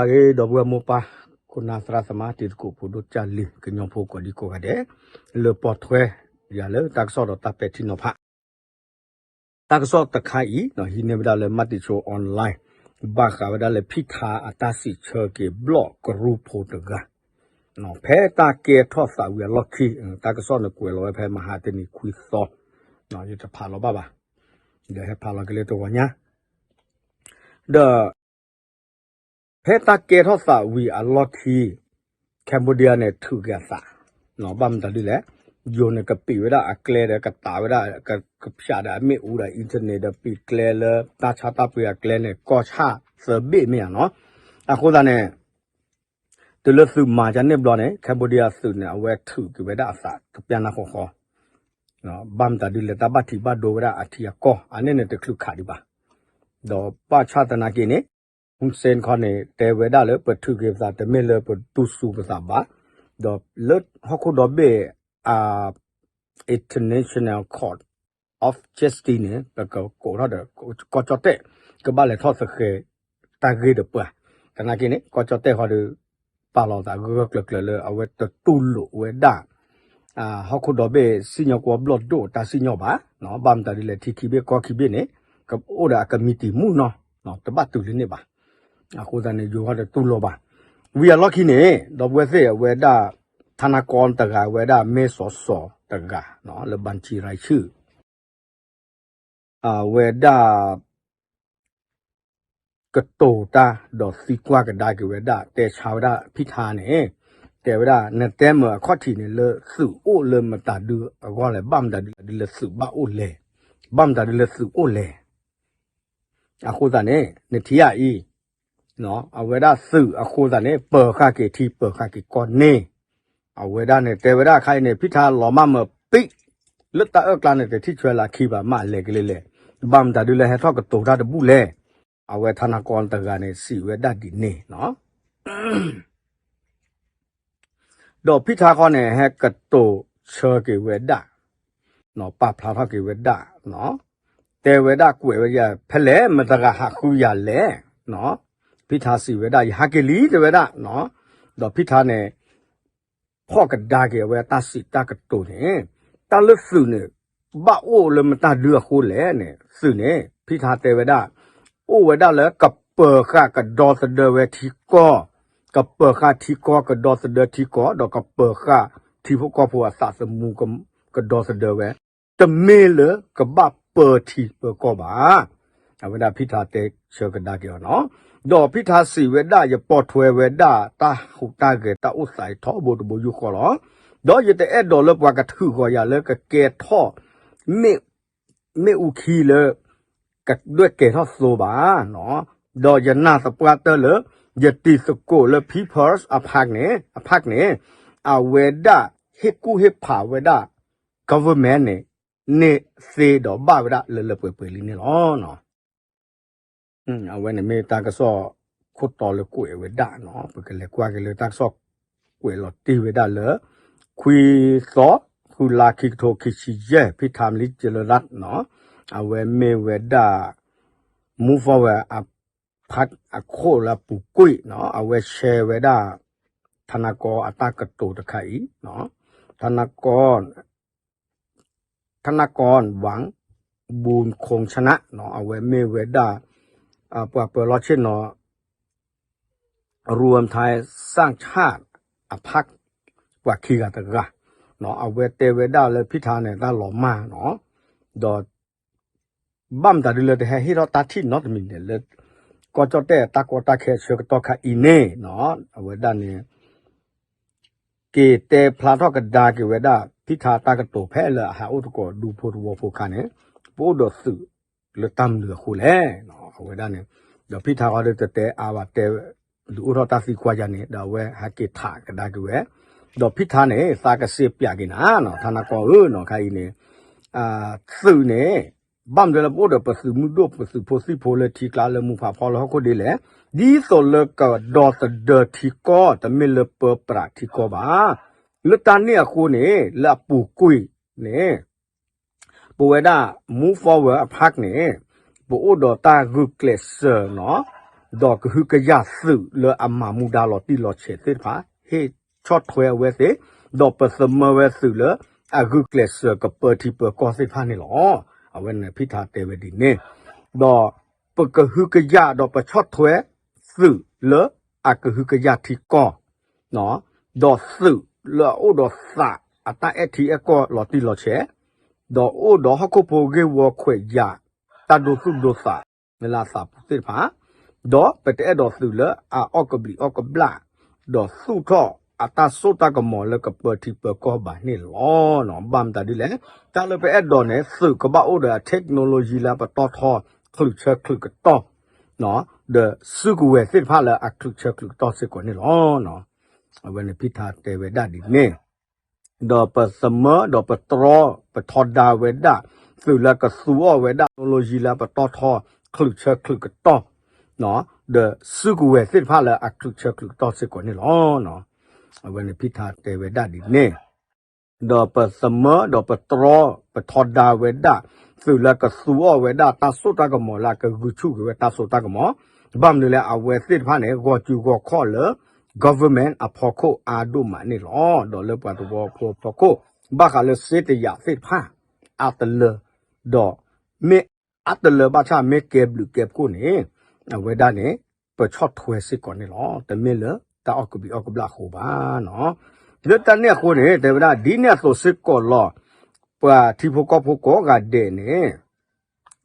ဒီပုၢ်ဝဲၢ်မိၢ်ပၢ် ခိၣ်နၢ်သရၣ်သမါ တံၤသကိးဖိဒိၣ်ကၢ်လံၤ ကညီဖိကိးဒံကိးဂၤဒဲး လၢပိာ်ထွဲယၤလၢတၢ်ကစီၣ်ဒီးတၢ်ပဲာ်ထံနီၤဖး တၢ်ကစီၣ်တခါအံၤ ဟံးန့ၢ်ဝဲဒၣ်လၢ မၤတံၤဆိ online ဘၣ်ဃးဝဲဒၣ်လၢဖံထါအတၢ်စံးဆၢက့ၤဘျီၣ်ကရူၢ်ဖိတဂၤ ဖဲတၢ်ကဲထီၣ်သးဝံၤအလီၢ်ခံ တၢ်ကစီၣ်န့ၣ်ကွဲးလီၤဝဲဖဲမဟါတနံၤခွံသီ ယတဖးလီၤဘၣ်ဘၣ် ဒီးဟဲဖးလီၤက့ၤလၢတဂီၤညါ ဒီး ဖဲတၢ်ကဲထီၣ်သးဝံၤအလီၢ်ခံ Cambodia န့ၣ်ထုးက့ၤအသး ဘၣ်မတၤဒ်လဲၣ် ယိၤန့ၣ်ကပံာ်ဝဲဒၣ်အကျဲဒီးကတးဝဲဒၣ် ကဖျးဒီးအမ့ၣ်အူဒီး internet ဒီးပံာ်ကျဲလၢတၢ်ဆါတၢ်ပှ့ၤအကျဲန့ၣ် ကီၢ်ဆၣ်သၢဘ့ၣ်မ့ၢ်ဧါနီၤ အဃိသတးန့ၣ် တုၤလၢသုးမၤကန့ၣ်ဘျီန့ၣ် Cambodia သုးန့ၣ် အဝဲထုးက့ၤဝဲဒၣ်အသးတပျၢ်နၢ်ဃီဃီ ဘၣ်မတၤဒ်လဲၣ် တၢ်ဘၣ်ထံးဘၣ်ဒိဝဲဒၣ်အထံအကီၢ် အန့ၣ်န့ၣ်တချုးခးဒံးဘၣ် ဒီးဘၣ်ဆၣ်သနာ်က့န့ၣ် Hun Sen ခီန့ၣ် တဲဝဲဒၣ်လၢပထုးက့ၤပသးတမ့ၢ်လၢပတူၢ်စူၤပသးဘၣ် ဒီးလၢဟီၣ်ခိၣ်ဒီဘ့ၣ် International Court of Justice န့ၣ် ပကကိးထီၣ်ဒီး ကီၢ်ကၠီၣ်တဲၣ် ကဘၣ်လဲၤထီၣ်သဃဲၤတၢ်ဂ့ၢ်ဒီးပှၤ သနာ်က့န့ၣ် ကီၢ်ကၠီၣ်တဲၣ်ဃီဒီး ပာ်လီၤသးဂၢၢ်ဂၢၢ်ကျၢၤကျၢၤလၢအဝဲတတူၢ်လိာ်ဝဲဒၣ် ဟီၣ်ခိၣ်ဒီဘ့ၣ်စံၣ်ညီၣ်ကွီၢ်ဘျီၣ်ဒိၣ်တၢ်စံၣ်ညီၣ်ဘၣ် ဘၣ်မတၤဒ်လဲၣ် ထံခံဘ့ၣ်ကီၢ်ခံဘ့ၣ်န့ၣ် ကအိၣ်ဒီးအကမံးတံာ်မူနီၤ တဘၣ်တုၤလၢန့ၣ်ဘၣ် အဃိသတးန့ၣ် ယိၤဃီဒီးတူၢ်လိာ်ဘၣ် ဝံၤအလီၢ်ခံန့ၣ် ဒီပုၢ်ဝဲၢ်သ့ၣ်အဝဲဒၣ် ထါနါကီတဂၤ အဝဲဒၣ်မ့ၢ်စီၤစီၤတဂၤ လၢဘၣ်ဆံရၤဆူၣ် အဝဲဒၣ် ကတိၤတၢ်ဒီးသံကွၢ်ကဒါက့ၤဝဲဒၣ် တဲဆါဝဲဒၣ်ဖံထါန့ၣ် တဲဝဲဒၣ် နတဲမုာ်အခီၣ်ထံးန့ၣ် လၢသုးအိၣ်လၢမတၤဒုအဂီၢ်လဲၣ် ဘၣ်မတၤဒ်လဲၣ်သုးဘၣ်အိၣ်လဲၣ် ဘၣ်မတၤဒ်လဲၣ်သုးအိၣ်လဲၣ် အဃိသတးန့ၣ် နထံၣ်ဧါအံၤ အဝဲဒၣ်သုးအဃိသတးန့ၣ် ပၢၤဃာ်က့ၤထံပၢၤဃာ်က့ၤကီၢ်န့ၣ် အဝဲဒၣ်န့ၣ် တဲဝဲဒၣ်ခါအံၤန့ၣ် ဖံထါလီၤမၢ်မၢပံး လၢတၢ်အၢၣ်ကျါန့ၣ် တထံၣ်ဆွဲလၢခံဘၣ် မ့ၢ်အလဲၤကလဲၤလဲၣ် ဘၣ်မတၤဒ်လဲၣ်ဟဲထီၣ်ကတိၤတၢ်တဘူၣ်လဲၣ် အဝဲထါနါကီတဂၤန့ၣ် စံးဝဲဒၣ်ဒ်န့ၣ်နီၤ ဒီးဖံထါဃီန့ၣ် ဟဲကတိၤဆၢက့ၤဝဲဒၣ် ပာ်ဖျါထီၣ်က့ၤဝဲဒၣ် တဲဝဲဒၣ်ကွဲးဝဲယၤ ဖဲလဲၣ်မတၤတဂၤဟးဃုယၤလဲၣ် ဖံထါစံးဝဲဒၣ် ယဟးက့ၤလံ တဲဝဲဒၣ် ဒီးဖံထါန့ၣ် ဖီၣ်ကဒါက့ၤအဝဲတၢ်စံးတၢ်ကတိၤန့ၣ် တၢ်လၢသုးန့ၣ် ဘၣ်အိၣ်လၢမတၤဒုအဃိလဲၣ်န့ၣ် သုးန့ၣ် ဖံထါတဲဝဲဒၣ် အိၣ်ဝဲဒၣ်လၢကပၢၤဃာ်ကဒီသဒၢဝဲထံကီၢ် ကပၢၤဃာ်ထံကီၢ်ကဒီသဒၢထံကီၢ် ဒီးကပၢၤဃာ်ထံဖိကီၢ်ဖိအသးသမူ ကဒီသဒၢဝဲ တမ့ၢ်လၢကဘၣ်ပၢၤထံပၢၤကီၢ်ဘၣ် အဝဲဒၣ်ဖံထါတဲဆၢကဒါက့ၤအီၤနီၤ ဒီးဖံထါစံးဝဲဒၣ် ယပိာ်ထွဲဝဲဒၣ်တၢ်ဟူးတၢ်ဂဲၤတၢ်အိၣ်သးအံၤထီဘိတဘိယူၢ်ဃီလီၤ ဒီးယတအဲၣ်ဒိးလၢပှၤကထုးဃီၤယၤလၢကကဲထီၣ် မ့ၣ် မ့ၣ်အူခံလၢ ကဒွဲၣ်ကဲၤထီၣ်သိဘၣ် ဒီးယနာ်သပှၢ်တၢၢ်လၢ ယတံၤသကိးလၢ People's အဖးန့ၣ် အဖးန့ၣ် အဝဲဒၣ်ဟ့ၣ်ကူၣ်ဟ့ၣ်ဖးဝဲဒၣ် government န့ၣ် န့ၢ်သ့ဒီးဘၣ်ဝဲဒၣ်လၢလၢပှဲၤပှဲၤလံန့ၣ်လီၤ. အဝဲန့ၣ်မ့ၢ်တၢ်ကစီၣ်ခိၣ်တီလၢကွဲးဝဲဒၣ်နီၤ ပကလဲၤကွၢ်က့ၤလၢတၢ်ကစီၣ်ကွဲးလီၤတ့ၢ်ဝဲဒၣ်လၢ ခွံသီ ဃုလါခံကထိခံဆံယဲၢ် ဖံထါမလံကလၢလၢ်နီၤ အဝဲမ့ၢ်ဝဲဒၣ် Move Forward အဖးအခိၣ်လၢအပူၤကွံာ်နီၤ အဝဲ share ဝဲဒၣ် ထါနါကီအတၢ်ကတိၤတခါအံၤ ထါနါကီ ထါနါကီ ဝၣ် ဘူၣ်ခိၣ်ဆနၣ် အဝဲမ့ၢ်ဝဲဒၣ် ပှၤပၢၤလီၢ်ဆ့ၣ်နီၤ ရူဝၢၢ်ထၢၣ်စၣ်ဆၣ် အဖး ပှၤခံဂၤတဂၤ အဝဲတဲဝဲဒၣ်လၢဖံထါန့ၣ် တၢ်လီၤမၢ်နီၤ ဒီး ဘၣ်မတၤဒ်လၢတဟဲဟ့ၣ်ထီၣ်တၢ်ထံၣ်နီတမံၤန့ၣ်လၢ ကီၢ်ကၠီၣ်တဲၣ်တၢ်ကီတၢ်ခဲအဆၢကတီၢ်ခါအံၤန့ၣ် အဝဲဒၣ်န့ၣ် က့ၤတဲဖျါထီၣ်ကဒါက့ၤဝဲဒၣ် ဖံထါတၢ်ကတိၤဖဲလၢအဟးအိၣ်သကိးဒူဖိသဝီဖိခါန့ၣ် ပအိၣ်ဒီးသုးလၢတၢ်မနုၤအဃိလဲၣ် အဝဲဒၣ်န့ၣ် ဒီးဖံထါဃီဒီးတတဲအါဘၣ်တဲ ဒုးအိၣ်ထီၣ်တၢ်သံကွၢ်ယၤန့ၣ် ဒီးအဝဲဟဲက့ၤထးကဒါက့ၤဝဲ ဒီးဖံထါန့ၣ် သးကစ့ပၠးက့ၤနၤနီၤ ထါနါကီဧၢနီၤ ခါအံၤန့ၣ် သုးန့ၣ် ဘၣ်မနုၤလၢပအိၣ်ဒီးပသုးမုၢ်ဒိၣ်ပသုးဖိသံၣ်ဖိလၢထံကျါလၢမူဖးဖီလၢဟီၣ်ခိၣ်ဒ်လဲၣ် ဒ်သိးလၢကဒီသဒၢထံကီၢ် တမ့ၢ်လၢပၢပြးထံကီၢ်ဘၣ် လၢတၢ်န့ၣ်အဃိန့ၣ် လၢအပူၤကွံာ်န့ၣ် ပဝဲဒၣ် Move Forward အဖးန့ၣ် ပအိၣ်ဒီးတၢ်ဂုာ်ကျဲးစၢးနီၤ ဒီးကဟုကယာ်သုးလၢအမၤမူဒါလီၤတံၢ်လီၤဆဲးသ့ၣ်တဖၣ် ဟ့ၣ်ဆီၣ်ထွဲအဝဲသ့ၣ်, ဒီးပသမၢဝဲသုးလၢအဂုာ်ကျဲးစၢးကပၢထံပၢကီၢ်သ့ၣ်တဖၣ်န့ၣ်လီၤ. အဝဲန့ၣ်ဖံထါတဲဝဲဒ်န့ၣ်, ဒီးပကဟုကယာ်ဒီးပဆီၣ်ထွဲသုးလၢအကဟုကယာ်ထံကီၢ် ဒီးသုးလၢအအိၣ်ဒီးသးအတၢ်အဲၣ်ထံအဲၣ်ကီၢ်လီၤတံၢ်လီၤဆဲး, ဒီးအိၣ်ဒီးဟီၣ်ခိၣ်ဖိဂ့ၢ်ဝီခွဲးယာ် တၢ်ဒိသူၣ်ဒိသးလၢအသးပူၤသ့ၣ်တဖၣ်, ဒီးပတအဲၣ်ဒိးသုးလၢအအီၣ်ကဘျံးအီၣ်ကဘျၣ်, ဒီးသူၣ်ထီၣ်အတၢ်စိတၢ်ကမီၤလၢကပၢထံပၢကီၢ်ဘၣ်န့ၣ်လီၤ. ဘၣ်မတၤဒ်လဲၣ်, တၢ်လၢပအဲၣ်ဒိးန့ၣ် သုးကဘၣ်အိၣ်ဒီးအ technology လၢပတီၢ်ထီ ချုးဆၢချုးကတီၢ် ဒီးစုကဝဲၤသ့ၣ်တဖၣ်လၢအချုးဆၢချုးကတီၢ်စ့ၢ်ကီးန့ၣ်လီၤ. အဝဲန့ၣ်ဖံထါတဲဝဲဒၣ်ဒ်န့ၣ်, ဒီးပသမၢဒီးပတြီ ပထီဒါဝဲဒၣ် သုးလၢကသူအီၣ်ဝဲဒၣ် technology လၢပတီၢ်ထီ ချုးဆၢချုးကတီၢ် ဒီးစုကဝဲၤသ့ၣ်တဖၣ်လၢအချုးဆၢချုးကတီၢ်စ့ၢ်ကီးန့ၣ်လီၤ. အဝဲန့ၣ်ဖံထါတဲဝဲဒၣ်ဒ်န့ၣ်, ဒီးပသမၢဒီးပတြီ ပထီဒါဝဲဒၣ် သုးလၢကသူအီၣ်ဝဲဒၣ်တၢ်စိတၢ်ကမီၤလၢအကဂုာ်ဆူၣ်က့ၤဝဲတၢ်စိတၢ်ကမီၤ, ဘၣ်မနုၤလဲၣ် အဝဲသ့ၣ်တဖၣ်န့ၣ် ဂီၤစုဂီၤခီၣ်လၢ government အဖီခိၣ်အါဒိၣ်မးန့ၣ်လီၤ. ဒီးလၢပှၤသဝီဖိဖီခိၣ် ဘၣ်ဃးလၢစ့တယၤသ့ၣ်တဖၣ် အါတလၢ, ဒီးမ့ၢ်အါတလၢဘၣ်ဆၣ်မ့ၢ်ကဲဘျုးကဲဖှိၣ်န့ၣ် အဝဲဒၣ်န့ၣ် ပဆီၣ်ထွဲစ့ၢ်ကီးန့ၣ်လီၤ. တမ့ၢ်လၢတၢ်အီၣ်ကဘျံးအီၣ်ကဘျၣ်အဃိဘၣ်နီၤ. လၢတၢ်န့ၣ်အဃိန့ၣ် တဲဝဲဒၣ် ဒ်န့ၣ်အသိးစ့ၢ်ကီးလီၤ. ပှၤထံဖိကီၢ်ဖိကိးဂၤဒဲးန့ၣ်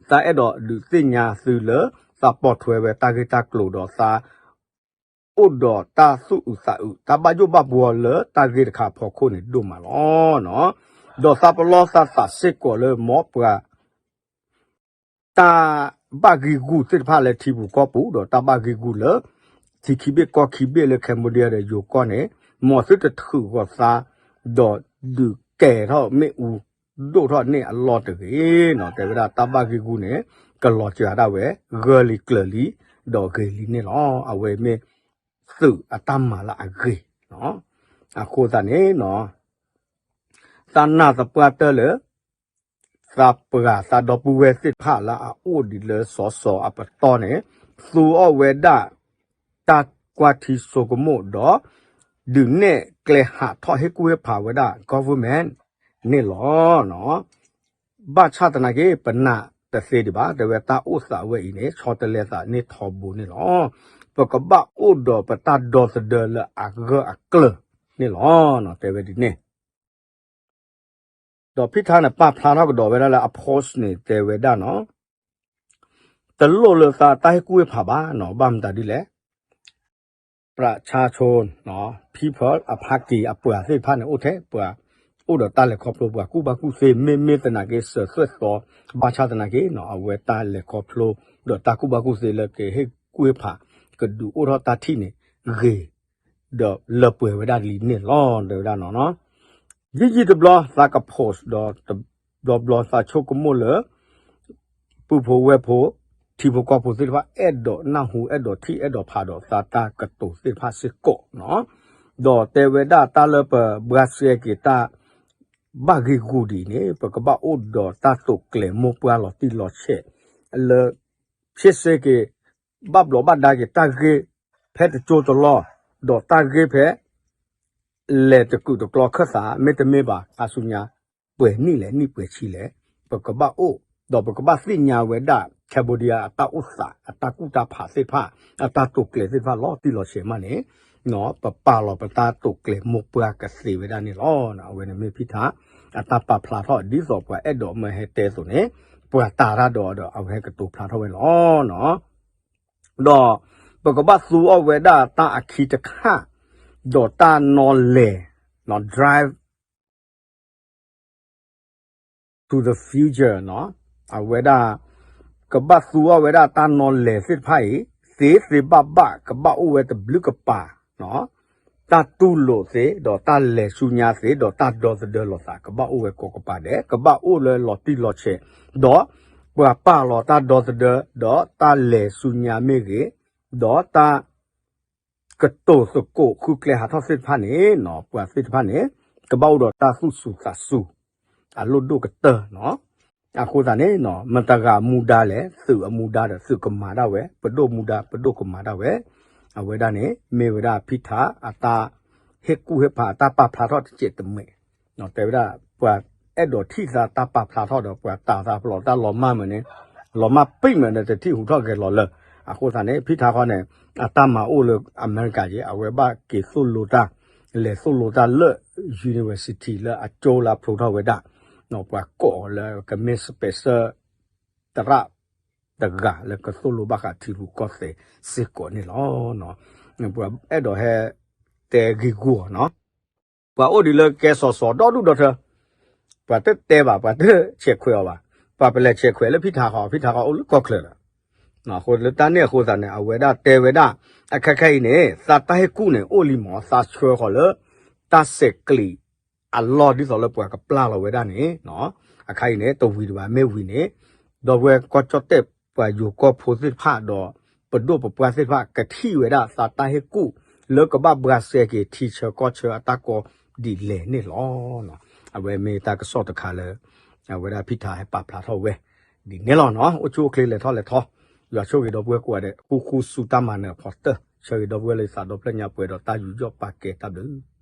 သးအဲၣ်ဒိးဒုးသ့ၣ်ညါသုလၢ သးပိာ်ထွဲဝဲတၢ်ဂ့ၢ်တၢ်ကျိၤဒီးသး အိၣ်ဒီးတၢ်သူၣ်အုးသးအုး တၢ်ဘၣ်ယိၣ်ဘၣ်ဘှီလၢတၢ်ဂ့ၢ်တခါအဖီခိၣ်န့ၣ် ဒိၣ်မးလီၤ. ဒီးသးပလီၢ်သးသးစ့ၢ်ကီးလၢ မ်ပှၤ တၢ်ဘၣ်ဂ့ၢ်ဂူၢ်သ့ၣ်တဖၣ်လၢထံပူၤကီၢ်ပူၤ ဒီးတၢ်ဘၣ်ဂ့ၢ်ဂူၢ်လၢ ထံခံဘ့ၣ်ကီၢ်ခံဘ့ၣ်လၢ Cambodia ဒီးယိၤကီၢ်န့ၣ် မ်သုတထုးဂီၤသး ဒီးဒုးကဲထီၣ်မ့ၣ်အူ ဒိၣ်ထီၣ်န့ၢ်အလီၢ်တဂ့ၤနီၤ. တဲဝဲဒၣ်တၢ်ဘၣ်ဂ့ၢ်ဂူၢ်န့ၣ် ကလီၤစှၤဒၣ်ဝဲ ဂၢၢ်လံကျၢၤလံ ဒီးဂ့ၤလံန့ၣ်လီၤ. အဝဲမ့ၢ်သုးအတၢ်မၤလၢအဂ့ၤ အဃိသတးန့ၣ် သးနာ်သပှၢ်တၢၢ်လၢ သးပှၢ်သးဒီပုၢ်ဝဲၢ်သ့ၣ်တဖၣ်လၢအအိၣ်ဒံးလၢစီၤစီၤအပတီၢ်န့ၣ် သူအီၣ်ဝဲဒၣ် တၢ်ကွၢ်ထံဆိကမိၣ်ဒီး ဒုးနဲၣ်ကျဲဟးထီၣ်ဟ့ၣ်ကူၣ်ဟ့ၣ်ဖးဝဲဒၣ် government န့ၣ်လီၤ. ဘၣ်ဆၣ်သနာ်က့ ပနာ်တသ့ဒံးဘၣ် တဲဝဲတၢ်အိၣ်သးဝဲအံၤန့ၣ် ဆီတလဲသးန့ၢ်ထီဘိန့ၣ်လီၤ. ပကဘၣ်အိၣ်ဒီးပတၢ်ဒီသဒၢလၢအဂၢၢ်အကျၢၤန့ၣ်လီၤ. တဲဝဲဒ်န့ၣ် ဒီးဖံထါန့ၣ် ပာ်ဖျါထီၣ်ကဒီးဝဲဒၣ်လၢအ post န့ၣ် တဲဝဲဒၣ်နီၤ တလိၣ်လၢသးတၢ်ဟ့ၣ်ကူၣ်ဟ့ၣ်ဖးဘၣ်နီၤ. ဘၣ်မတၤဒ်လဲၣ် ပြးဆါဆိ people အဖါက့ၤအပှၤသ့ၣ်တဖၣ်န့ၣ် အိၣ်ထဲပှၤ အိၣ်ဒီးတၢ်လဲၤခီဖျိပှၤကူၣ်ဘၣ်ကူၣ်သ့ မ့မ့ၢ်သနာ်က့ စၢၤသွဲၣ်သီ ဘၣ်ဆၣ်သနာ်က့နီၤ အဝဲတၢ်လဲၤခီဖျိ ဒီးတၢ်ကူၣ်ဘၣ်ကူၣ်သ့လၢကဟ့ၣ်ကူၣ်ဟ့ၣ်ဖး ကဒုးအိၣ်ထီၣ်တၢ်ထံၣ်န့ၣ် ဂ့ၤ ဒီးလၢပှဲၤဝဲဒၣ်လံန့ၣ်လီၤ တဲဝဲဒၣ်နီၤ. ယံာ်ယံာ်တဘျီသးက post ဒီးတဘျီဘျီသးဆိကမိၣ်လၢ ပုၢ်ဖိဝဲၢ်ဖိ ထံဖိကီၢ်ဖိသ့ၣ်တဖၣ် အဲၣ်ဒိးနၢ်ဟူ အဲၣ်ဒိးထံၣ် အဲၣ်ဒိးဖးဒီးသးတၢ်ကတိၤသ့ၣ်တဖၣ်စ့ၢ်ကီးနီၤ. ဒီးတဲဝဲဒၣ်တၢ်လၢပဘှါစဲက့ၤတၢ် ဘၣ်ဂ့ၢ်ဂူၢ်ဒ်အံၤန့ၣ် ပကဘၣ်အိၣ်ဒီးတၢ်တိာ်ကျဲၤမိၢ်ပှၢ်လီၤတံၢ်လီၤဆဲး လၢ ဖျ့စ့က့ၤ ဘၣ်ဘျီးဘၣ်ဒါက့ၤတၢ်ဂ့ၢ်ဖဲတကၠိတလီၢ် ဒီးတၢ်ဂ့ၢ်ဖဲ လဲၤတကုာ်တကျီခၢၣ်သး မ့တမ့ၢ်ဘၣ် ခါဆူညါ ပှဲၤနံၣ်လဲၣ် နံၣ်ပှဲၤဆံလဲၣ် ပကဘၣ်အိၣ် ဒီးပကဘၣ်သ့ၣ်ညါဝဲဒၣ် Cambodia အတၢ်အိၣ်သး အတၢ်ကူၣ်တၢ်ဖးသ့ၣ်တဖၣ် အတၢ်တိာ်ကျဲၤသ့ၣ်တဖၣ်လီၤတံၢ်လီၤဆဲးမးန့ၣ် ပပာ်လီၤပတၢ်တိာ်ကျဲၤမိၢ်ပှၢ်ကသ့ဝဲဒၣ်န့ၣ်လီၤ. အဝဲန့ၣ်မ့ၢ်ဖံထါ အတၢ်ပာ်ဖျါထီၣ်ဒ်သိးပှၤအဲၣ်ဒိးမၢဟဲတဲအသိးန့ၣ် ပှၤတၤတၢ်ဒီးဒီး အဝဲဟဲကတိၤဖျါထီၣ်ဝဲလီၤ. ဒီးပကဘၣ်သူအီၤဝဲဒၣ်တၢ်အခံတခါ ဒီးတၢ်နီၤလဲၢ် drive to the future နီၤ အဝဲဒၣ် ကဘၣ်သူအီၤဝဲဒၣ်တၢ်နီၤလဲၢ်သ့ၣ်တဖၣ်အံၤ သ့သ့ဘၣ်ဘၣ် ကဘၣ်အိၣ်ဝဲတဘျုးကပၤ တၢ်တူၢ်လိာ်သ့ ဒီးတၢ်လဲၤဆူညါသ့ ဒီးတၢ်ဒီသဒၢလိာ်သး ကဘၣ်အိၣ်ဝဲကိးကပၤဒဲး ကဘၣ်အိၣ်လၢလီၤတံၢ်လီၤဆဲး ဒီးပှၤပာ်လီၤတၢ်ဒီသဒၢ ဒီးတၢ်လဲၤဆူညါမ့ၢ်ဂ့ၤ ဒီးတၢ် ကတိၤသကိးဃုကျဲဟးထီၣ်သ့ၣ်တဖၣ်န့ၣ် ပှၤသ့ၣ်တဖၣ်န့ၣ် ကဘၣ်အိၣ်ဒီးတၢ်သူၣ်စူၤသးစူၤ အလိၣ်ဒိၣ်ကတၢၢ်နီၤ. အဃိသတးန့ၣ် မတၤတဂၤအမူဒါလဲၣ်, သုးအမူဒါဒီး သုးကမၤဒၣ်ဝဲ, ပဒိၣ်မူဒါ ပဒိၣ်ကမၤဒၣ်ဝဲ, အဝဲဒၣ်န့ၣ် မ့ၢ်ဝဲဒၣ်ဖံထးအတၢ် ဟ့ၣ်ကူၣ်ဟ့ၣ်ဖးအတၢ်ပာ်ဖျါထီၣ်တစဲးတမဲာ်, တဲဝဲဒၣ် ပှၤအဲၣ်ဒိးထံၣ်သးတၢ်ပာ်ဖျါထီၣ်ဒီး ပှၤတၢ်သးပလီၢ်တၢ်လီၤမၢ်မ့ၢ်န့ၣ်, လီၤမၢ်ပံာ်မ့ၢ်န့ၣ် တထံၣ်ဟူးထီၣ်ဂဲၤလီၤလၢ, အဃိသတးန့ၣ် ဖံထးဃီန့ၣ် အတၢ်မၤအိၣ်လၢအမဲရကၤက့ၤ အဝဲဘၣ်က့ၤသိၣ်လိတၢ်, လဲၤသိၣ်လိတၢ်လၢ university လၢအကၠိလၢအဖျိထီၣ်ဝဲဒၣ်, ပှၤကိးအီၤလၢကမ့ၢ် special သရၣ်တဂၤလၢကသိၣ်လိဘၣ်ဃးထံရူၢ်ကီၢ်သဲးစ့ၢ်ကီးန့ၣ်လီၤ. ပှၤအဲၣ်ဒိးဟဲတဲဂ့ၢ်ဂီၢ်နီၤ, ပှၤအိၣ်ဒံးလၢကဲစီၤစီၤဒီဒူၣ်ဒီထၢ, ပှၤတတဲဘၣ် ပှၤတဆဲးခွဲးအီၤဘၣ်, ပှၤပလဲၤဆဲးခွဲးလၢဖံထးဃီ ဖံထးဃီအိၣ်လၢကီၢ်ချၢလီၤ. အဃိလၢတၢ်န့ၣ်အဃိသတးန့ၣ် အဝဲဒၣ်တဲဝဲဒၣ်, အခဲခဲအံၤန့ၣ် သးတၢ်ဟ့ၣ်ကူၣ်န့ၣ် အိၣ်လံမး သးဆှၢဃီၤလၢ တၢ်ဆဲးကျိးအလီၢ်ဒ်သိးလၢပှၤကပျၢ်လီၤဝဲဒၣ်န့ၣ်, အခါအံၤန့ၣ် တဝံၤတဘၣ် မ့ၢ်ဝံၤန့ၣ် ဒီပုၢ်ဝဲၢ်ကီၢ်ကၠီၣ်တဲၣ်ပှၤယိၤကီၢ်ဖိသ့ၣ်တဖၣ်ဒီး ပဒိၣ်ပပှၢ်သ့ၣ်တဖၣ် ကထံၣ်ဝဲဒၣ်သးတၢ်ဟ့ၣ်ကူၣ် လၢကဘၣ်ဘှါစဲက့ၤထံဆၢကီၢ်ဆၢအတၢ်ကိးဒ်လဲၣ်န့ၣ်လီၤ. အဝဲမ့ၢ်တၢ်ကစီၣ်တခါလၢ အဝဲဒၣ်ဖံထးဟဲပာ်ဖျါထီၣ်ဝဲဒ်န့ၣ်လီၤနီၤ. အိၣ်ဆူၣ်အိၣ်ချ့လဲၤထီၣ်လဲၤထီ, ယွၤဆိၣ်ဂ့ၤဒီပုၢ်ဝဲၢ်ကိးဂၤဒဲး ဃူဃူဆူတၢ်မၤနၢၤအဖီတၢၢ်, ဆၢဂ့ၤဒီပုၢ်ဝဲၢ်လၢယသးဒီဖျၢၣ်ညါပှဲၤဒီးတၢ်ယူးယီၣ်ပာ်ကဲတၢ်ဘျုး